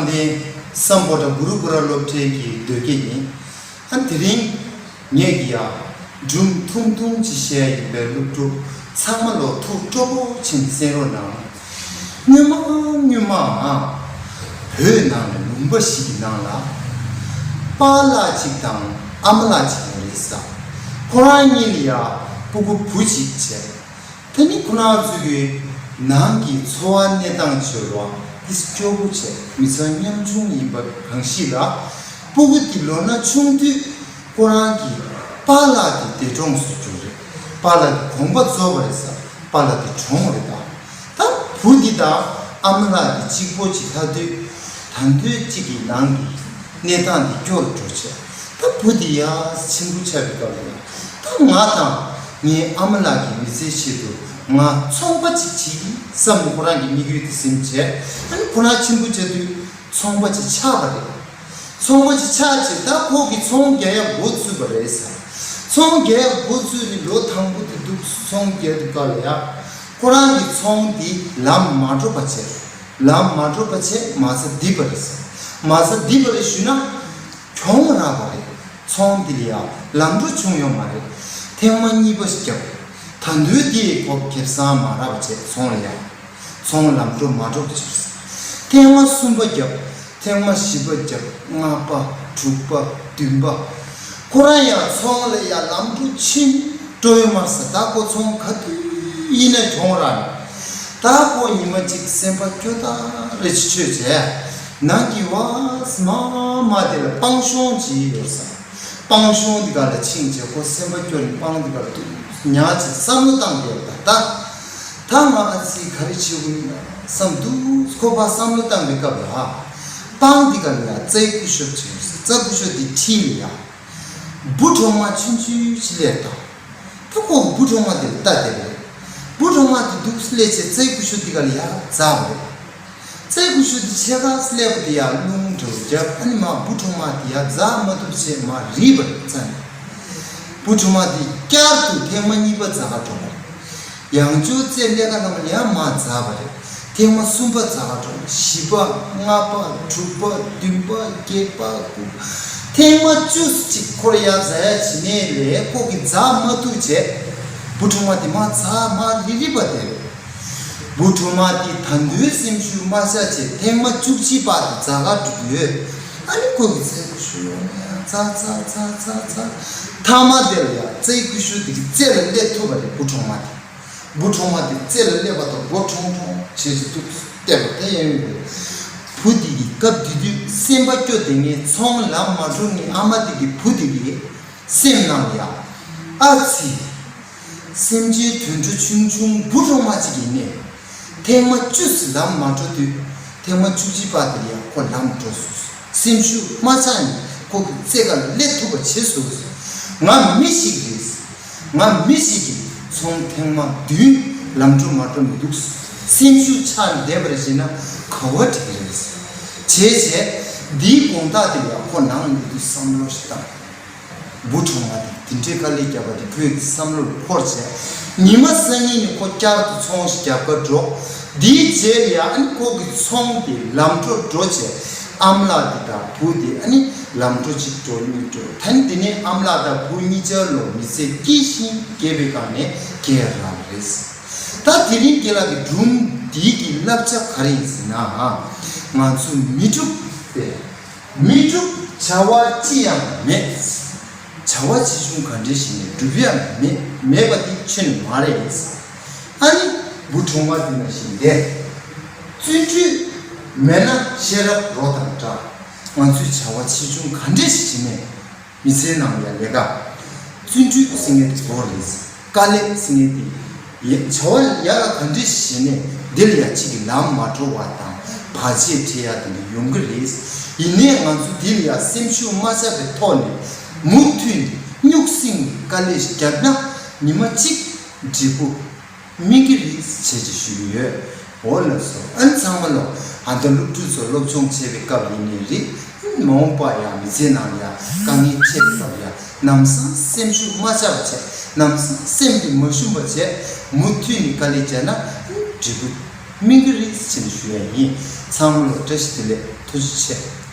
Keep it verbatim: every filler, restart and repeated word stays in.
དཔལ་ལྡན་སམ་བྷོ་ཊ་གུ་རུ་ཀུ་ར་སློབ་གྲྭའི་གི་དོལ་རྒྱལ་ཡིན། ཨ་དེ་རིང་ངས་ཀྱི་ཡ་སྒྲུང་ཐུང་ཐུང་ཅིག་བཤད་ཡིན་པའི་སློབ་ཕྲུག་ཚང་མ་ལོ་ཐུགས་སྤྲོ་པོ་ཕྱིན་གསན་རོགས་གནང་། སྔོན་མ་སྔོན་མ་བོད་ནང་ལ་ལུང་པ་ཞིག་གི་ནང་ལ་པཱ་ལགས་ཅིག་དང་ཨ་མ་ལགས་ཅིག་ཡོད་རེད་ས། ཁོ་རང་གཉིས་ལ་ཡ་སྤུ་གུ་བུ་གཅིག་བྱས། དེ་ནི་ཁོ་རང་ཚོ་གི་ནང་གི་འཚོ་བ་གནས་སྟངས་བྱེད་རོགས་ཏིས་སྐྱོ་པོ་བྱས། མི་ཚང་ཉམ་ཆུང་ཡིན་པ་གང་ཞིག་ལ་སྤུ་གུ་དེ་ལོ་ན་ཆུང་དུས་ཁོ་རང་གི་པཱ་ལགས་དེ་འདས་གྲོངས་སུ་གྱུར་རེད། པཱ་ལགས་དེ་དགོངས་པ་རྫོགས་པ་རེད་ས། པཱ་ལགས་དེ་གྲོངས་རེད་ད། ད་བུ་འདི་དང་ཨ་མ་ལགས་འདི་གཅིག་པོ་གཅིག་ལྷག་དུས་ད་དུས་གཅིག་གི་ནང་གི་གནས་སྟངས་འདི་སྐྱོ་རུ་འགྲོ་བྱས། ད་བུ་འདི་ཡར་ཆེན་པོ་ཆགས་པའི་སྐབས་ལ་ད་ང་དང་ངའི་ཨ་མ་ལགས་ཀྱི་མི་ཚེའི་ཆེད་དུ་ང་ཚོང་པ་གཅིག་བྱེད་ཀྱི་བསམ་ནས་ཁོ་རང་གི་དམིགས་ཡུལ་དེ་ཟིན་བྱས། ཨ་ནི་ཁོ་རང་ཆེན་པོ་ཆགས་དུས་ཚོང་པ་གཅིག་ཆགས་པ་རེད། ཚོང་པ་ཅིག་ཆགས་བྱས་ད་ཁོ་གིས་ཚོང་རྒྱག་ཡག་འགོ་བཙུགས་པ་རེད་ཟེར། ཚོང་རྒྱག་ཡག་འགོ་བཙུགས་ནས་ལོ་དང་པོ་དེ་འདུག་ཚོང་རྒྱག་དུས་སྐབས་ལ་ཡ། ཁོ་རང་གི་ཚོང་འདི་ལམ་མ་འགྲོ་བ་བྱས། ལམ་མ་འགྲོ་བ་བྱས་མ་རྩ་རྡིབ་པ་རེད་ཟེར། མ་རྩ་རྡིབ་པ་རེད་ཞུས་ན། གྱོང་རག་པ་རེད། ཚོང་འདི་ལ་ཡ་ལམ་འགྲོ་བྱུང་ཡོད་མ་རེད། ཐེངས་མ་གཉིས་པ་ཞིག་བརྒྱབ། ད་དུང་དེ་ཁོ་ཁེ་བཟང་མ་རག་པ་བྱས་ཚོང་ལ་ཡ། ཚོང་ལམ་འགྲོ་མ་འགྲོ་བྱས། ཐེངས་མ་གསུམ་པ་བརྒྱབ། ཐེངས་མ་བཞི་པ་བརྒྱབ། ལྔ་པ། དྲུག་པ། བདུན་པ། ཁོ་རང་ཡང་ཚོང་ལ་ཡང་ལམ་འགྲོ་ཕྱིན་འགྲོ་ཡོད་མ་རེད་ཟེར། ད་ཁོ་ཚོང་ག་དུས་ཡིན་ན་གྱོང་རག་ནས། ད་ཁོ་ཉི་མ་གཅིག་སེམས་པ་སྐྱོ་ཐག་རེ་ཅིག་ཆོད་བྱས། ནང་གི་བ་མ་མ་དེ་ལ་སྤང་གཤོང་ཅིག་ཡོད་ཟེར། སྤང་གཤོང་འདི་ག་ལ་ཕྱིན་བྱས་ཁོ་སེམས་པ་སྐྱོ་ནས་སྤང་འདི་ག་ལ་འདུག་ཉག་ཅིག་བསམ་བློ་བཏང་བསྡད་པ་ད། ད་ང་ཨ་ཙི་ག་རེ་བྱེད་དགོས་ཡིན་ན་བསམ་འདུག་ཁོ་ཕར་བསམ་བློ་བཏང་བའི་སྐབས་ལ། སྤང་འདི་ག་ལ་ཡ་རྩྭའི་ཀུ་ཤོ་བྱས་ཡོད་ཟེར། རྩྭ་ཀུ་ཤོ་འདི་འཁྲིས་ལ་ཡ། འབུ་གྲོག་མ་ཆུང་ཆུང་ཅིག་སླེབས་ད། ད་ཁོ་འབུ་གྲོག་མ་དེ་ལ་ལྟ་བསྡད་པ་རེད། འབུ་གྲོག་མ་དེ་འདུག་སླེབས་བྱས་རྩྭའི་ཀུ་ཤོ་འདི་ག་ལ་ཡ་འཛེགས་པ་རེད། རྩྭའི་ཀུ་ཤུ་དེ་ཕྱེད་ཀ་སླེབས་པ་དེ་ཡང་རླུང་འགྲོ་རྒྱབ། ཨ་ནི་མ་འབུ་གྲོག་མ་དེ་ཡང་འཛེགས་མ་ཐུབ་བྱས་མ་རིལ་བ་རེད་རྩ་ནས། འབུ་གྲོག་མ་དེ་བསྐྱར་དུ་ཐེངས་མ་གཉིས་པ་འཛེག་ག་འགྲོ་བ་རེད། ཡང་བསྐྱར་རྩྭའི་ཀླད་ཀ་ནང་ལ་ཡང་མར་འཛེགས་པ་རེད། ཐེངས་མ་གསུམ་པ་འཛེག་ག་འགྲོ། བཞི་པ། ལྔ་པ། དྲུག་པ། བདུན་པ། བརྒྱད་པ། དགུ་པ། ཐེངས་མ་བཅུ་གཅིག་ཁོར་ཡ་འཛེག་ཡ་བྱེད་ནས་ལས་ཁོ་གིས་འཛེགས་མ་ཐུབ་བྱས། འབུ་གྲོག་མ་དེ་མར་འཛེགས་མར་རིལ་རིལ་བ་དེ་རེད། འབུ་གྲོག་མ་དེ་ད་དུང་སེམས་ཤུགས་མ་ཆག་བྱས་ཐེངས་མ་བཅུ་གཅིག་པ་དེ་འཛེག་ག་འགྲོ་གི་ཡོད། ཨ་ནི་ཁོ་གིས་རྩྭའི་ཀུ་ཤུ་ཡོང་ནས་ཡང་འཛེག་འཛེག་འཛེག་འཛེག་འཛེག་མཐའ་མ་དེ་ལ་ཡང་རྩྭའི་ཀུ་ཤུ་དེ་གི་རྩེ་ལ་སླེབས་ཐུབ་པ་རེད། འབུ་གྲོག་མ་དེ། འབུ་གྲོག་མ་དེ་རྩེ་ལ་སླེབས་པ་དང་མགོ་ཁྲོང་ཁྲོང་བྱས་ཀྱི་འདུག་བལྟས་པ་དེ་ཡང་ཡོད་རེད། བུ་དེ་གི་སྐབས་དེ་དུས་སེམས་པ་སྐྱོ་དེ་ངས་ཚོང་ལམ་མ་འགྲོ་ངའི་ཨ་མ་དེ་གི་བུ་དེ་གི་སེམས་ནང་ལ་ཡང་ཨ་ཙི། སེམས་ཅན་དུད་འགྲོ་ཆུང་ཆུང་འབུ་གྲོག་མ་ཅིག་ཡིན་ནས། ཐེངས་མ་བཅུ་ཙམ་ལམ་མ་འགྲོ་དུས། ཐེངས་མ་བཅུ་གཅིག་པ་དེ་ཡང་ཁོ་ལམ་འགྲོ་སོང་། སེམས་ཤུགས་མ་ཆག་ནས་ཁོ་གི་རྩེ་ཁ་ལ་སླེབས་ཐུབ་པ་བྱས་སོང་། ང་མི་ཞིག་རེད། ང་མི་ཞིག་གིས་ཚོང་ཐེངས་མ་བདུན་ལམ་འགྲོ་མ་འགྲོ་མི་འདུག་སེམས་ཤུགས་ཆག་ནས་བསྡད་པ་རེད་ཟེར་ན་ག་བ་འགྲིག་གི་རེད། བྱས་བྱས་འདིའི་དགོངས་དག་དེ་ཡང་ཁོ་ནང་ལ་ཡོད་དུས་བསམ་བློ་ཞིག་བཏང་། འབུ་གྲོག་མ་དེ་དེ་འདྲའི་དཀའ་ལས་བརྒྱབ་པ་དེ་ཁོའི་བསམ་བློ་ལ་འཁོར་བྱས། ཉི་མ་སང་ཉིན་ནས་ཁོ་བསྐྱར་དུ་ཚོང་ཞིག་རྒྱབ་ག་འགྲོ། དེའི་རྗེས་ལ་ཡང་ཨ་ནི་ཁོ་གི་ཚོང་དེ་ལམ་འགྲོ་འགྲོ་བྱས། ཨ་མ་ལགས་དེ་དང་བུ་དེ་ཨ་ནི་ལམ་འགྲོ་གཅིག་འགྲོ་གཉིས་འགྲོ། ད་ནི་དེ་ནས་ཨ་མ་ལགས་དང་བུ་གཉིས་ཆར་ལོ་མི་ཚེ་སྐྱིད་ཞིང་རྒྱས་པའི་སྒང་ནས་རྒྱས་རག་པ་རེད། ད་དེ་རིང་རྒན་ལགས་ཀྱི་སྒྲུང་འདི་གི་བསླབ་བྱ་ག་རེ་ཡིན་ཟེར་ན། ང་ཚོ་མི་སྒྲུབ་པས། མི་སྒྲུབ་བྱ་བ་ཅི་ཡང་མེད། བྱ་བ་ཆེ་ཆུང་ག་འདྲ་ཞིག་ནས་སྒྲུབ་ཡ་མེད། མེད་པ་དེ་ཆོས་ནི་མ་རེད། ཨ་ནི་འབུ་གྲོག་མ་དེ་ནང་བཞིན་བསྡད། བརྩོན་འགྲུས་མེད་ན་ཤེས་རབ་རོ་དང་འདྲ། ང་ཚོས་བྱ་བ་ཆེ་ཆུང་ག་འདྲ་ཞིག་བྱེད་ནས་མི་ཚེའི་ནང་ལ་ལས་ཀ། བརྩོན་འགྲུས་ཟེར་མཁན་དེ་གོ་རེད། དཀའ་ལས་ཟེར་མཁན་དེ། ཡ་བྱ་བ་ཡག་ག་འདྲ་ཞིག་བྱས་ནས་འདི་ལ་ཡ་གཅིག་གི་ལམ་མ་འགྲོ་བ་དང་བར་ཆད་འཕྲད་ཡ་དེ་འདྲ་ཡོང་གི་རེད། ཡིན་ནའི་ང་ཚོ་འདི་ལ་ཡ་སེམས་ཤུགས་མ་ཆག་པའི་ཐོག་ནས་མུ་མཐུད་ནས་སྙུག་སེང་དཀའ་ལས་ཤིག་བརྒྱབ་ན་ཉི་མ་གཅིག་འབྲས་བུ་སྨིན་གྱི་རེད་ཅེས་ཅིག་ཞུ་གི་ཡོད། འོ་ལགས་སོ། ཨ་ནི་ཚང་མ་ལོ། ཨ་ད་སློབ་ཕྲུག་ཚོ་སློབ་སྦྱོང་བྱེད་པའི་སྐབས་ཡིན་ནའི་རེད། མ་འོངས་པ་ཡང་མི་ཚེའི་ནང་ཡང་དཀའ་ངལ་འཕྲད་པའི་སྐབས་ཡང་ལམ་སང་སེམས་ཤུགས་མ་ཆག་པ་བྱས། ལམ་སང་སེམས་དེ་མ་ཞུམ་པ་བྱས། མུ་མཐུད་ནས་དཀའ་ལས་བརྒྱབ་ན་འབྲས་བུ་ སྨིན་གྱི་རེད་ཟེར་ནས་ཞུ་ཡ་ཡིན། ཚང་མ་ལ་བཀྲ་ཤིས་བདེ་ལེགས། ཐུགས་རྗེ་ཆེ།